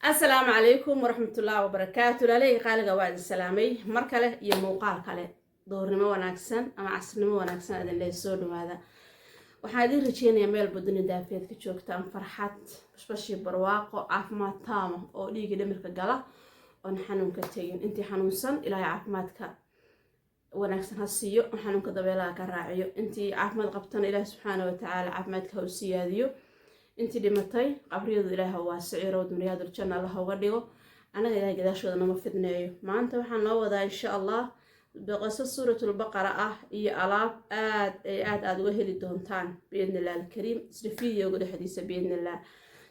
Asalaamu calaykum waraxmatullaahi wabarakaatu. Walaaleyga qaaliga, waa idin salaamay mar kale iyo muuqaal kale. Duhurnimo wanaagsan ama casrnimo wanaagsan idin leey. Soo dhawaada. Waxaan idin rajeynayaa meel baduni daafeed ka joogtaan farxad, bashbashii, barwaaqo, caafimaad taama oo dhiiga dhimirka gala oon xanuunka tegin. Intii xanuunsan Ilaahay caafimaadka wanaagsan ha siiyo, xanuunka dabeelaha ka raaciyo. Intii caafimaad qabtana Ilaahi subxaana watacaala caafimaadka ha u siyaadiyo. Intii dhimatay qabriyadu Ilaah ha waasiciyo, rawd min riyaadul janna Allah uga dhigo. Anaga Ilahay gadaashooda nama fidneeyo. Maanta waxaan noo wadaa, insha Allah, qiso Suuratulbaqara ah iyo alaab aad ay aad aada uga heli doontaan biidni illah alkariim, isla videoga dhexdiisa biidni illah.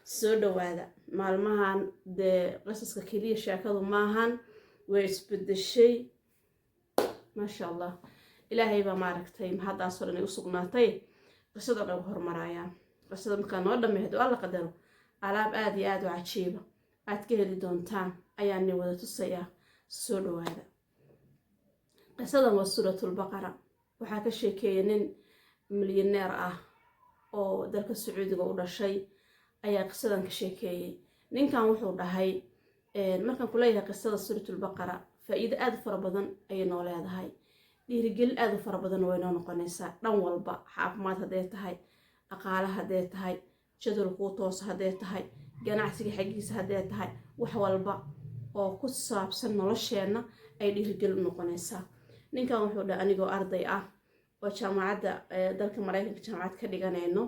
Soo dhawaada. Maalmahan dee qisaska keliya sheekadu maahan, way isbedeshay, maasha Allah. Ilaahay baa maaragtay mahaddaasoo dhan ay u sugnaatay. Qisada dhan hormarayaan, qisada markaa noo dhamay, hadduu Alla qadaro, alaab aada iyo aada u cajiiba aad ka heli doontaan ayaan ni wada tusayaa. Soo dhawaada. Qisadan waa Suuratulbaqara. Waxaa ka sheekeeyay nin milyaneer ah oo dalka Sacuudiga u dhashay ayaa qisadan ka sheekeeyey. Ninkan wuxuu dhahay, markaan kuleeyahay qisada Suuratulbaqara faa-iido aada u fara badan ayay noo leedahay, dhiirigelin aada u fara badan way noo noqonaysaa dhan walba, caafimaad hadday tahay, dhaqaale hadday tahay, jadwal kuu toosa hadday tahay, ganacsiga xaggiisa hadday tahay, wax walba oo ku saabsan nolosheenna ay dhiirigelin u noqonaysaa. Ninkan wuxuu dhahay, anigoo arday ah oo jaamacadda dalka Maraykanka jaamacad ka dhiganayno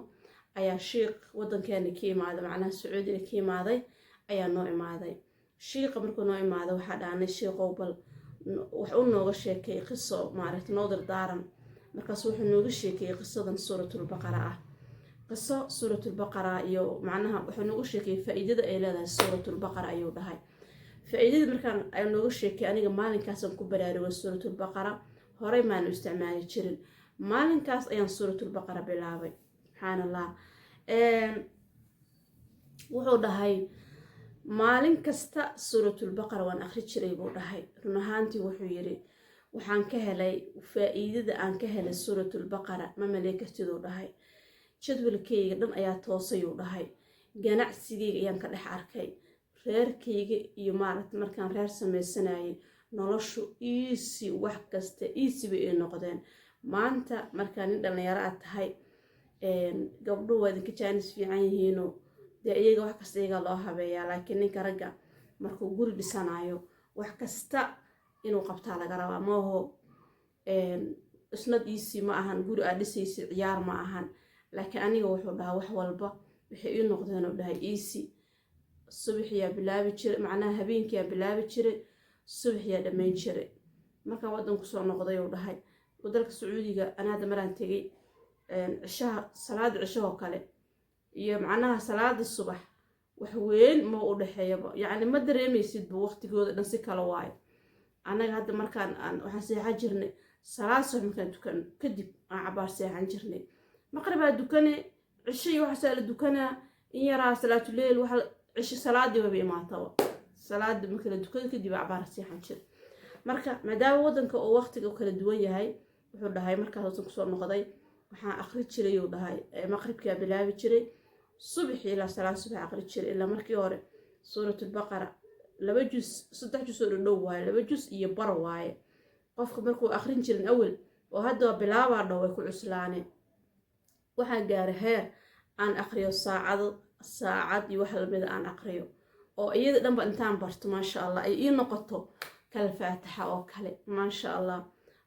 ayaa shiiq wadankeena ka imaaday, macnaha Sacuudiga ka imaaday, ayaa noo imaaday. Shiiqa markuu noo imaaday, waxaa dhahnay, "Shiiqow, bal wax u nooga sheekay qiso, maaragta, noo dardaaran." Markaas wuxuu nooga sheekeeyey qisadan Suuratulbaqara ah, qiso Suuratulbaqara, iyo macnaha wuxuu noogu sheekeeyey faa-iidada ay leedahay Suuratulbaqara ayuu dhahay. Faa-iidada markaan ay nooga sheekay, aniga maalinkaasaan ku baraarugay. Suuratulbaqara horey maanu isticmaali jirin, maalinkaas ayaan Suuratulbaqara bilaabay. Subxaan Allah. Wuxuu dhahay, maalin kasta Suuratulbaqara waan akhri jiray, buu dhahay. Run ahaantii, wuxuu yiri, waxaan ka helay faa-iidada aan ka helay Suuratulbaqara ma maley kartiduu dhahay. Jadwalkayga dhan ayaa toosayuu dhahay. Ganacsigayga ayaan ka dhex arkay, reerkayga iyo maaragta markaan reer sameysanayay, noloshu easy, wax kasta easy bay ii noqdeen. Maanta markaa nin dhalinyaro aad tahay, gabdhuhu waa idinka jaanis fiican yihiino, dee iyaga wax kasta iyagaa loo habeeyaa, laakiin ninka ragga markuu guri dhisanayo wax kasta inuu qabtaa laga rabaa. Maaho isnad easy, ma ahan guri aad dhisaysid, ciyaar ma ahan. Laakiin aniga, wuxuu dhahaa, wax walba waxay ii noqdeen, uu dhahay, easy. Subaxiyaa bilaabi jiray, macnaha habeenkiyaa bilaabi jiray, subaxiyaa dhammayn jiray. Markaan waddan kusoo noqday, uu dhahay, dalka Sacuudiga anaa hadda maraan tegay, cishaha, salaada cishahoo kale iyo macnaha salaada subax wax weyn ma u dhexeeyaba, yacni ma dareemaysidba, waqtigooda dhan si kale waayo. Annaga hadda markaan aan waxaan seexan jirnay salaad subax markaan tukano kadib, aan cabaar seexan jirnay, maqribaa dukane, cisho iyo waxaasaa la dukanaa, in yaraa salaatuleyl, waxa cisho salaadii waba imaataba. Salaada marka la dukado kadib cabaar seexan jira. Marka maadaama waddanka uu waqtiga kala duwan yahay, wuxuu dhahay, markaas wadan kusoo noqday waxaan aqri jiray, uu dhahay, maqribkaa bilaabi jiray, subaxii ilaa salaad subax aqri jiray. Ilaa markii hore Suuratulbaqara 2 jus, 3 jus oo dhadhow waaye, 2 jus iyo bar waaye. Qofka markuu aqrin jirin awel oo hadda bilaabaa dhow, way ku cuslaaneen. Waxaa gaaray heer aan aqriyo saacado, saacad iyo wax lamida aan aqriyo, oo iyada dhanba intaan barto, maasha Allah, ay ii noqoto kal Faatixa oo kale, maasha Allah.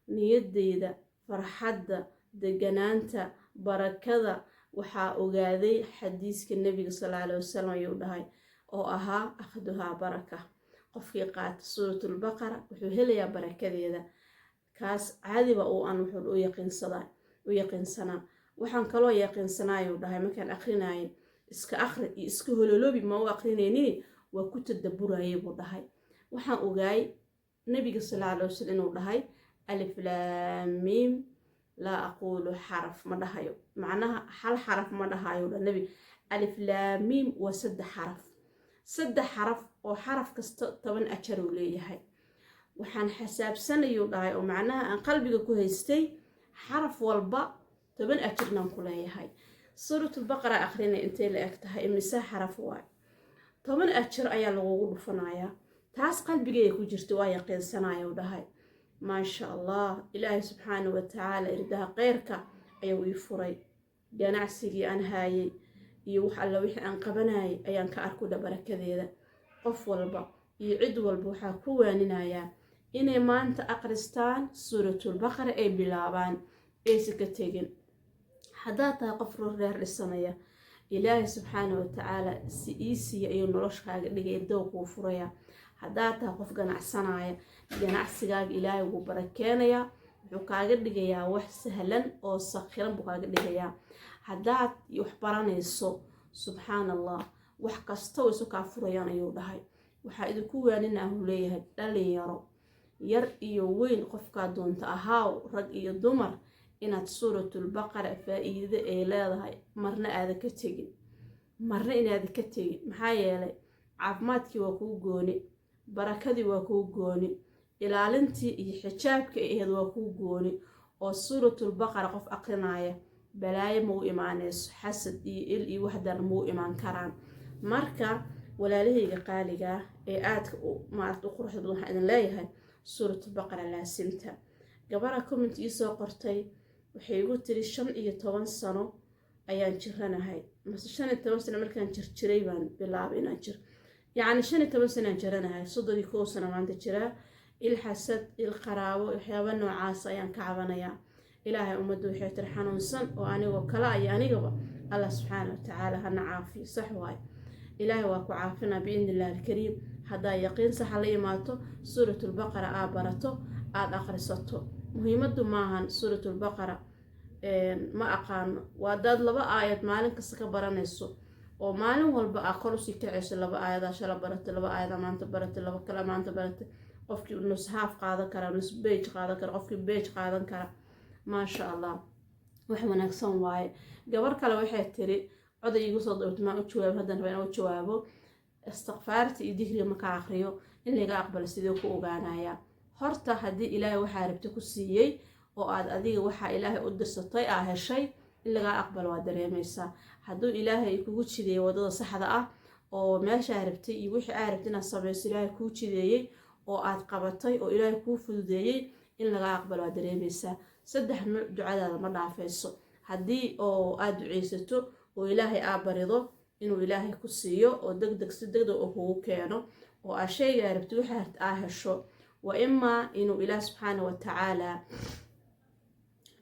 Niyadeyda farxadda, deganaanta, barakada. Waxaa ogaaday xadiiska Nebiga sala alay wasalam, ayuu dhahay, oo ahaa "akhduhaa baraka". Qofkii qaata Suuratulbaqara wuxuu helayaa barakadeeda. Kaas caadiba uu an wuxuu u yaqiinsadaa, u yaqiinsanaa. Waxaan kaloo yaqiinsanaayuu dhahay, markaan akrinayay iska akri iyo iska hololoobi ma u akrinaynin, waa ku tadaburayay, buu dhahay. Waxaan ogaay Nabiga sala alay wasalam inuu dhahay alif laam miim, laa aquulu xaraf ma dhahayo, macnaha hal xaraf ma dhahayo dha Nebi. Alif laam miim waa 3 xaraf, 3 xaraf oo xaraf kasta 10 ajar uu leeyahay. Waxaan xasaabsanayuu dhahay, oo macnaha aan qalbiga ku haystay, xaraf walba 10 ajarnaan ku leeyahay. Suuratulbaqara akrinay, intay la eg tahay? Imise xaraf waay? 10 ajar ayaa lagugu dhufanayaa. Taas qalbigayga ku jirta, waa yaqiinsanaya, u dhahay. Maasha Allah, Ilaahay subxaana wa tacaala irdaha kheyrka ayuu ii furay. Ganacsigii aan haayay iyo wax alla wixii aan qabanayay ayaan ka arkudha barakadeeda. Qof walba iyo cid walba waxaa ku waaninayaa inay maanta aqristaan Suuratulbaqara, ay bilaabaan, aysa ka tegin. Haddaad tahay qof reer dhisanaya, Ilaahay subxaana wa tacaala si iisiya ayuu noloshkaaga dhigay, irdow kuu furaya. Haddaad tahay qof ganacsanaya, ganacsigaaga Ilaahay wuu barakeenayaa, wuxuu kaaga dhigayaa wax sahlan oo sakhiran buu kaaga dhigayaa. Haddaad wax baranayso, subxaan Allah, wax kasta oo isu kaa furayaan, ayuu dhahay. Waxaa idinku waaninah, uu leeyahay, dhalinyaro yar iyo weyn, qofkaa doonta ahaaw, rag iyo dumar, inaad Suuratulbaqara faa-iidada ay leedahay marna aada ka tegin, marna inaada ka tegin. Maxaa yeelay, caafimaadkii waa kuu gooni, barakadii waa kuu gooni, ilaalintii iyo xijaabka ay ahayd waa kuu gooni. Oo Suuratulbaqara qof aqrinaya balaayo mau imaaneyso, xasad iyo il iyo waxdar mau imaan karaan. Marka walaalahayga qaaligaa ee aadka maarata u quruxda badan, waxaan idin leeyahay Suuratulbaqara laasimta. Gabara comment iisoo qortay, waxay igu tiri: 15 sano ayaan jiranahay, mase 15 sano markaan jirjiray baan bilaabay inaan jir, yacni 15 sanaan jiranahay, 31 sano maanta jiraa. Il xasad, il qaraabo, waxyaaba noocaas ayaan ka cabanayaa. Ilaahay ummadda, waxay tiri, xanuunsan oo anigoo kale ayo anigaba Allah subxaana wa tacaala hana caafiyo. Sax waayo, Ilaahay waa ku caafinaa biidni illahi alkariim, haddaa yaqiin saxa la imaato, Suuratulbaqara aad barato, aada akhrisato. Muhiimaddu maahan Suuratulbaqara ma aqaano. Waa hadaad laba aayad maalin kasta ka baranayso oo maalin walba aa kor usii kacayso. Laba aayadaa shala baratay, laba aayadaa maanta baratay, laba kale maanta baratay. Qofkii nus haaf qaadan kara, nus page qaadan kara, qofkii page qaadan kara, maasha Allah, wax wanaagsan waaye. Gabar kale waxay tiri, coday iigu soo dabta, maan u jawaabo, haddaan raba inaan u jawaabo: istikfaarta iyo dikriga markaa aqriyo, in laga aqbalo sidee ku ogaanaya? Horta haddii Ilaahay waxaa rabta ku siiyey oo aad adiga waxaa Ilaahay u dirsatay aa heshay, in lagaa aqbalo waa dareemaysaa. Hadduu Ilaahay kugu jideeyey wadada saxda ah oo meeshaa rabtay iyo wixii aa rabtay inaad samayso Ilaahay kuu jideeyey oo aad qabatay oo Ilaahay kuu fududeeyey, in lagaa aqbalo waa dareemaysaa. Saddex nuuc ducadaada ma dhaafayso. Haddii oo aad duceysato oo Ilaahay aa barido inuu Ilaahay ku siiyo oo degdeg, si degdeg oo kugu keeno, oo aa shaygaa rabtid waxaa aa hesho, wa imaa inuu Ilaah subxaana wa tacaala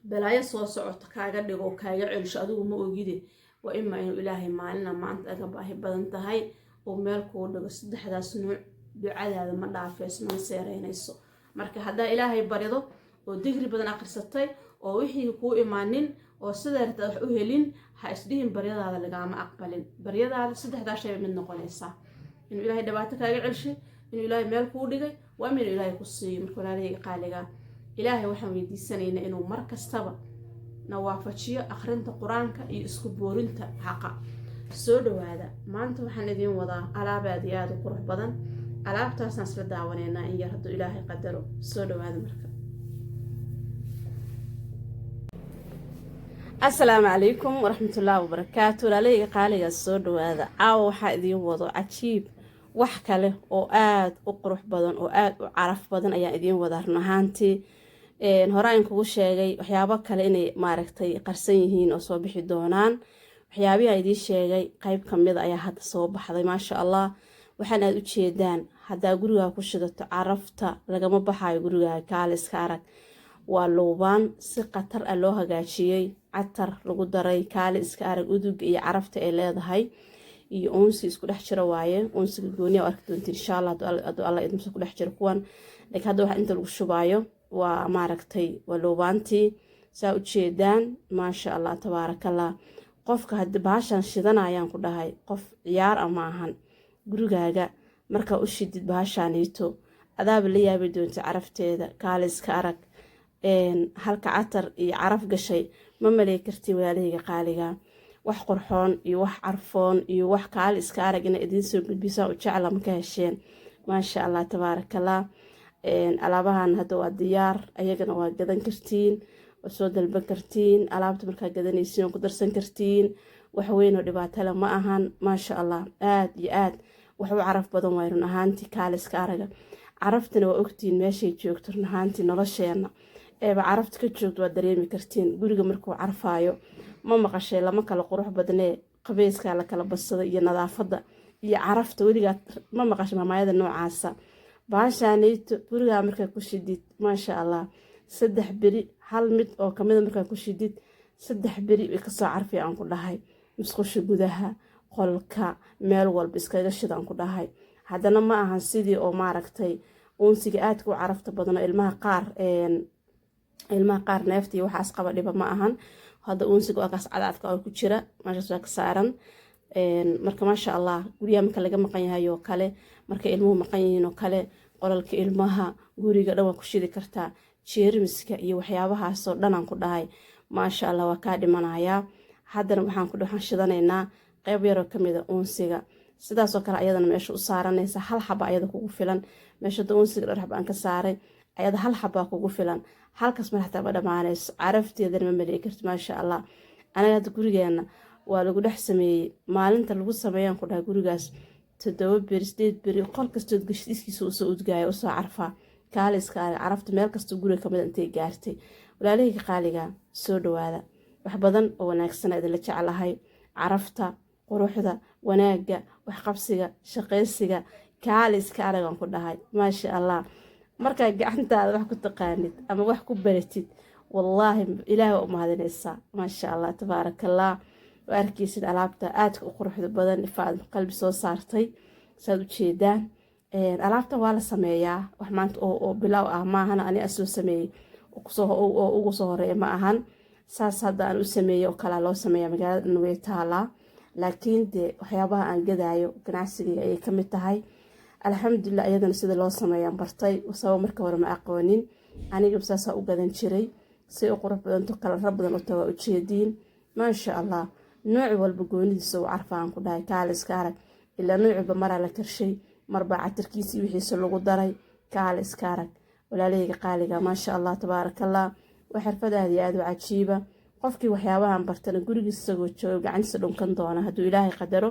balaayo soo socoto kaaga dhigo oo kaaga celisho, adigu ma ogide, waa imaa inuu Ilaahay maalina maanta aga baahi badan tahay oo meel kuu dhigo. Saddexdaas nuuc ducadaada ma dhaafayso, mana seereynayso. Marka haddaa Ilaahay barido oo digri badan akhrisatay oo wixii kuu imaanin oo sidaa rabtaad wax u helin, ha isdhihin baryadaada lagaama aqbalin. Baryadaada saddexdaa shay bay mid noqonaysaa: inuu Ilaahay dhibaato kaaga celshay, inuu Ilaahay meel kuu dhigay, waa inuu Ilaahay ku siiyo. Marka walaalahayga qaaligaa, Ilaahay waxaan weydiisanaynaa inuu mar kastaba na waafajiyo akhrinta Qur-aanka iyo isku boorinta xaqa. Soo dhawaada. Maanta waxaan idiin wadaa alaab aad iyo aada u qurux badan. Alaabtaasaan isla daawanaynaa in yar, hadduu Ilaahay qadaro. Soo dhawaada marka. Asalaamu calaykum waraxmatullaahi wabarakaatu. Walaalahayga qaaliga, soo dhawaada. Caawa waxaa idiin wado cajiib, wax kale oo aada u qurux badan oo aada u caraf badan ayaan idiin wadaa. Run ahaantii, hore aan kugu sheegay waxyaabo kale inay maaragtay qarsan yihiin oo soo bixi doonaan. Waxyaabihii aan idiin sheegay qeyb kamida ayaa hadda soo baxday, maasha Allah. Waxaan aada u jeedaan, haddaa gurigaa ku shidato, carafta lagama baxayo gurigaaga. Kaaliska arag, waa luubaan si khatar ah loo hagaajiyey, catar lagu daray. Kaali iska arag uduga iyo carafta ay leedahay iyo uunsi isku dhex jiro waaye. Uunsiga gooniya arki doonta insha Allah, hadduu Alla idmsa ku dhex jiro kuwan. Laakiin hadda waxa inta lagu shubaayo waa maaragtay, waa luubaantii saa ujeedaan. Maasha Allah, tabaarakallah. Qofka haddii bahashan shidanayaan ku dhahay, qof ciyaar a ma ahan. Gurigaaga markaa u shidid bahashaaniito, adaaba la yaabi doonta carafteeda. Kaaliska arag halka catar iyo caraf gashay, ma maley karti. Walaalahayga qaaliga, wax qurxoon iyo wax carfoon iyo wax kaali iska arag ina idiin soo gudbisaan u jecla. Ma ka hesheen? Maasha Allah, tabaarakallah. Alaabahan hadda waa diyaar, ayagana waa gadan kartiin, waa soo dalban kartiin. Alaabta markaa gadanaysiin ku darsan kartiin. Wax weyn oo dhibaatale ma ahan, maasha Allah, aada iyo aad. Waxaan Wax u caraf badan waay run ahaantii, kaaliska araga. Caraftana waa ogtihiin meeshay joogto run ahaantii nolosheena eeba carafta ka joogto, waad dareemi kartiin guriga markuu carfaayo. Ma maqashay lama kala qurux badnee qabeyskaa la kala badsada iyo nadaafadda iyo carafta? Weligaa ma maqashay maamaayada noocaasa? Baashaaneyto gurigaa markaa ku shidid, maasha Allah, 3 beri hal mid oo kamida markaa ku shidid, 3 beri way kasoo carfay aan ku dhahay. Musqusha gudaha, qolka, meel walba iskaga shid aan ku dhahay. Haddana ma ahan sidii oo maaragtay uunsiga aadka u carafta badano ilmaha qaar neefta iyo waxaas qaba dhiba ma ahan. Hadda uunsiga waa kaas cadcadka oo ku jira meeshaas, waa ka saaran. Marka maasha Allah, guryaha marka laga maqan yahay oo kale, marka ilmuhu maqan yihiin oo kale, qolalka ilmaha, guriga dhan waa ku shidi kartaa. Jeermiska iyo waxyaabahaasoo dhan aan ku dhahay, maasha Allah, waa kaa dhimanayaa. Haddana waxaan shidanaynaa qeyb yaroo kamida uunsiga. Sidaasoo kale ayadana meesha u saaranaysa, hal xaba ayada kugu filan. Meesha hadda uunsiga dhowr xaba aan ka saaray, ayada hal xabaa kugu filan. Halkaas mar xataa ma dhamaanayso, carafteedana ma malii karti, maasha Allah. Anaga hadda gurigeena waa lagu dhex sameeyey. Maalinta lagu sameeyaan ku dhahay, gurigaas 7 beri, 8 beri qol kastood gashid iskiisa usoo udgaaya, usoo carfaa. Kaaliska arag carafta meel kastoo guriga kamid intay gaartay. Walaalahayga qaaliga, soo dhawaada. Wax badan oo wanaagsana idinla jeclahay: carafta, quruxda, wanaagga, waxqabsiga, shaqaysiga. Kaaliska aragan ku dhahay, maasha Allah. Markaa gacantaada wax ku taqaanid ama wax ku baratid, wallaahi Ilaah waa u mahadinaysaa. Maasha Allah, tabaarakallah. Waa arkeysid alaabta aadka u quruxda badan Faadimo Qalbi soo saartay, saad u jeedaan. Alaabtan waa la sameeyaa, wax maanta oo bilaaw ah maahana. Ani soo sameeyey oo ugu soo horeeya ma ahan. Saas hadda aan u sameeyey oo kalaa loo sameeya, magaalada dhan way taalaa. Laakiin dee waxyaabaha aan gadaayo ganacsigayga ayay kamid tahay, alxamdulilah. Iyadana sida loo sameeyaan bartay, sabab marka hore ma aqoonin. Aniga saasaa u gadan jiray. Si u qurux badanto, kalaro badan u tagaa, ujeediin, maasha Allah. Nooc walba goonidiisa u carfaan ku dhahay, kaaliska arag. Ilaa nooc walba maraa la karshay, marbaa catarkiisii wixiisa lagu daray. Kaaliska arag, walaalahayga qaaliga, maasha Allah, tabaarakallah. Waa xirfad aada iyo aada u cajiiba. Qofkii waxyaabahan bartana gurigiisa isagoo joogo gacantiisa dhunkan doona hadduu Ilaahay qadaro.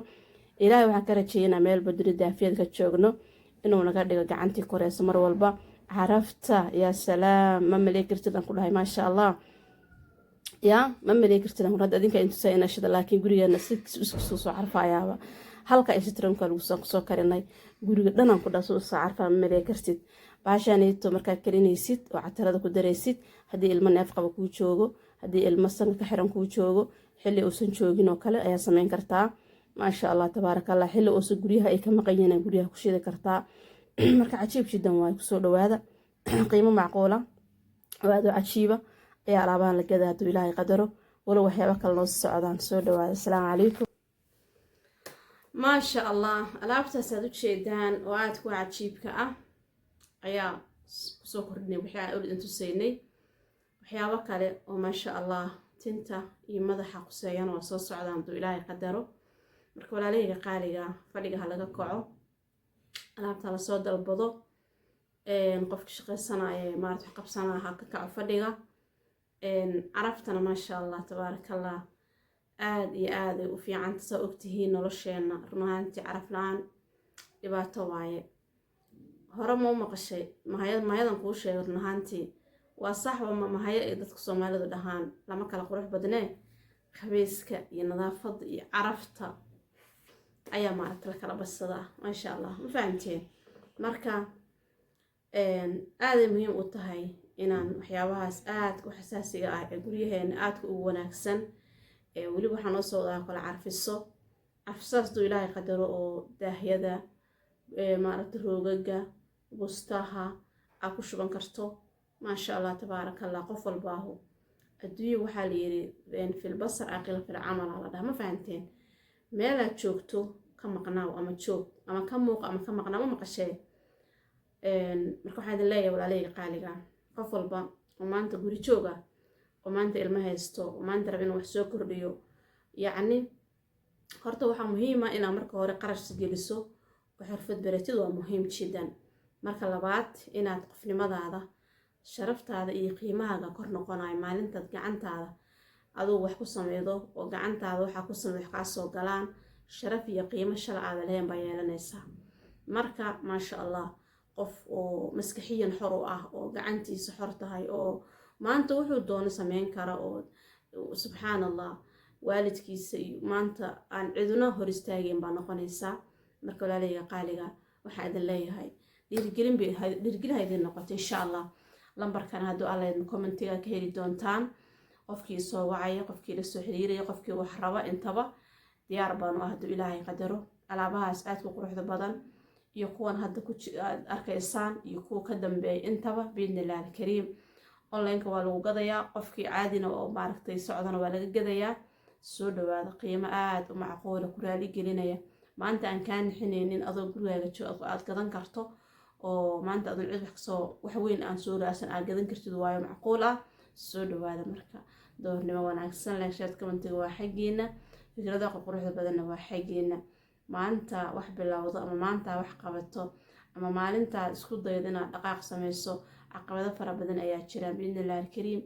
Ilaahay waxaan ka rajeeynaa meel baduri daafiyad ka joogno inuu naga dhigo gacantii koreysa mar walba. Carafta, yaa salaam, ma maley kartid aan ku dhahay, maasha Allah. Yaa ma maley kartid aan hadda adinka intusaa inashada, laakiin gurigeena si iskusoo soo carfayaaba. Halka isitramka lagu soo karinay, guriga dhanaan ku dhaha soo carfaa, ma maley kartid. Baashaanito markaa karinaysid oo catarada ku daraysid, haddii ilmo neef qaba kuu joogo, haddii ilmo sanka ka xiran kuu joogo, xilli uusan joogin oo kale ayaa sameyn kartaa. Maasha Allah, tabaarakallah. Xilli uusan guryaha ay ka maqan yihiin guryaha ku shidi kartaa. Marka cajiib jiddan waay. Kusoo dhawaada, qiimo macquula oo aada u cajiiba ayaa alaabahan la gada hadduu Ilaahay qadaro, walow waxyaaba kale noo socdaan. Soo dhawaada, asalaamu calaykum. Maasha Allah, alaabtaasaad u jeedaan oo aada ku cajiibka ah ayaa kusoo kordhinay wixii aan olid intusaynay. Waxyaabo kale oo maasha Allah tinta iyo madaxa quseeyana waa soo socdaan hadduu Ilaahay qadaro. Marka walaalahayga qaaliga, fadhiga ha laga kaco, alaabta lasoo dalbado. Qofka shaqaysanaya, maarata, wax qabsanaya, ha ka kaco fadhiga. Caraftana, maasha Allah, tabaarakallah, aada iyo aaday u fiicanta. Saa ogtihiin nolosheenna run ahaantii caraf la-aan dhibaato waaye. Hore ma u maqashay mahayadan kuu sheegay? Run ahaantii waa sax, waa mahayo ay dadka Soomaalidu dhahaan lama kala qurux badnee qabeyska iyo nadaafadda iyo carafta ayaa maaragta la kala badsadaa, maasha Allah. Ma fahamteen? Marka aaday muhiim u tahay inaan waxyaabahaas aadka u xasaasiga ah ee guryaheena aadka ugu wanaagsan. Weliba waxaa noo soo wadaa kala carfiso, carfisaas duu Ilaahay qadaro, oo daahyada, maaragta, roogaga, bustaha aa ku shuban karto. Maasha Allah, tabaaraka Allah. Qof walbaahu adduunya waxaa la yiri filbasar aqila fil camal la dhaha. Ma fahanteen? Meelaad joogto ka maqnaaw ama joog ama ka muuq ama ka maqnaa, ma maqashee? Marka waxaan idin leeyahay, walaalahayga qaaliga, qof walba oo maanta guri joog ah, oo maanta ilmo haysto, oo maanta raba inuu wax soo kordhiyo, yacni horta waxaa muhiima inaad marka hore qarash geliso oo xirfad baratid, waa muhiim jiddan. Marka labaad, inaad qofnimadaada, sharaftaada iyo qiimahaaga kor noqonayo maalintaad gacantaada adugu wax ku sameydo, oo gacantaada waxaa ku samey wax kaa soo galaan, sharaf iyo qiimo shala aada lahayn baa yeelanaysaa. Marka maasha Allah, qof oo maskaxiyan xor u ah oo gacantiisa xor tahay oo maanta wuxuu doono sameyn kara oo, subxaan Allah, waalidkiisa iyo maanta aan ciduna hor istaageen baa noqonaysaa. Marka walaalayga qaaliga, waxaa idin leeyahay dhiirigelin bay, dhiirigelin ha idin noqoto insha Allah. Lambarkan hadduu Alla idin commentiga ka heli doontaan. Qofkii soo wacaya, qofkii la soo xiriiraya, qofkii wax raba, intaba diyaar baanu ah hadduu Ilaahay qadaro. Alaabahaas aadka quruxda badan iyo kuwan hadda ku aad arkaysaan iyo kuwa ka dambeeya intaba, biidni Illahi alkariim, onlineka waa lagu gadayaa. Qofkii caadina oo maaragtay socdana waa laga gadayaa. Soo dhawaada, qiimo aada u macquula ku raali gelinaya, maanta aan kaa nixinaynin, adoo gurigaaga joog aad gadan karto oo maanta adoon cid wax kasoo wax weyn aan soo raadsan aad gadan kartid, waayo macquul ah. Soo dhawaada. Marka doornimo wanaagsan. Like, share, commentiga waa xaggiina, fikradaha quruxda badanna waa xaggiina. Maalinta wax bilowdo ama maanta wax qabato ama maalintaa isku daydo inaad dhaqaaq sameyso, caqabado fara badan ayaa jiraan. Biidni Illahi alkariim,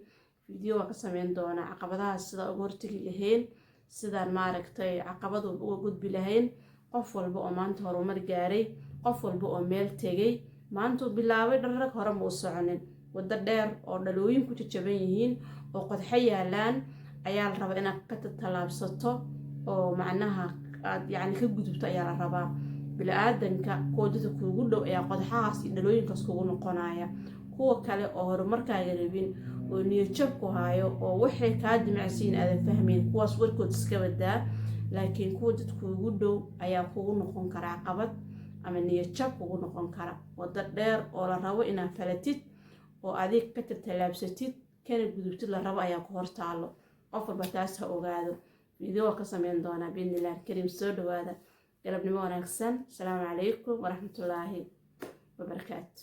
video waa ka sameyn doonaa caqabadahaas sidaa uga hortegi lahayn, sidaan maaragtay caqabad walba uga gudbi lahayn. Qof walba oo maanta horumar gaaray, qof walba oo meel tegay, maantuu bilaabay dharrag hore ma u soconin. Waddo dheer oo dhalooyin ku jajaban yihiin oo qodxo yaalaan ayaa la rabaa inaad ka tallaabsato oo macnaha aad yacni ka gudubto ayaa la rabaa. Bili-aadanka kuwa dadka kuugu dhow ayaa qodxahaas iyo dhalooyinkaas kugu noqonaya. Kuwa kale oo horumarkaaga rabin oo niyadjab ku haayo oo waxay kaa dimacsiin aadan fahmayn, kuwaas warkood iska badaa. Laakiin kuwa dad kuugu dhow ayaa kugu noqon kara caqabad ama niyadjab kugu noqon kara. Waddo dheer oo la rabo inaad falatid oo adig ka tallaabsatid kana gudubtid la rabo ayaa ku hortaalo. Qof walba taas ha ogaado. Video waa ka sameyn doonaa biidni Illahi alkariim. Soo dhawaada, galabnimo wanaagsan. Asalaamu calaykum waraxmatullaahi wabarakaatu.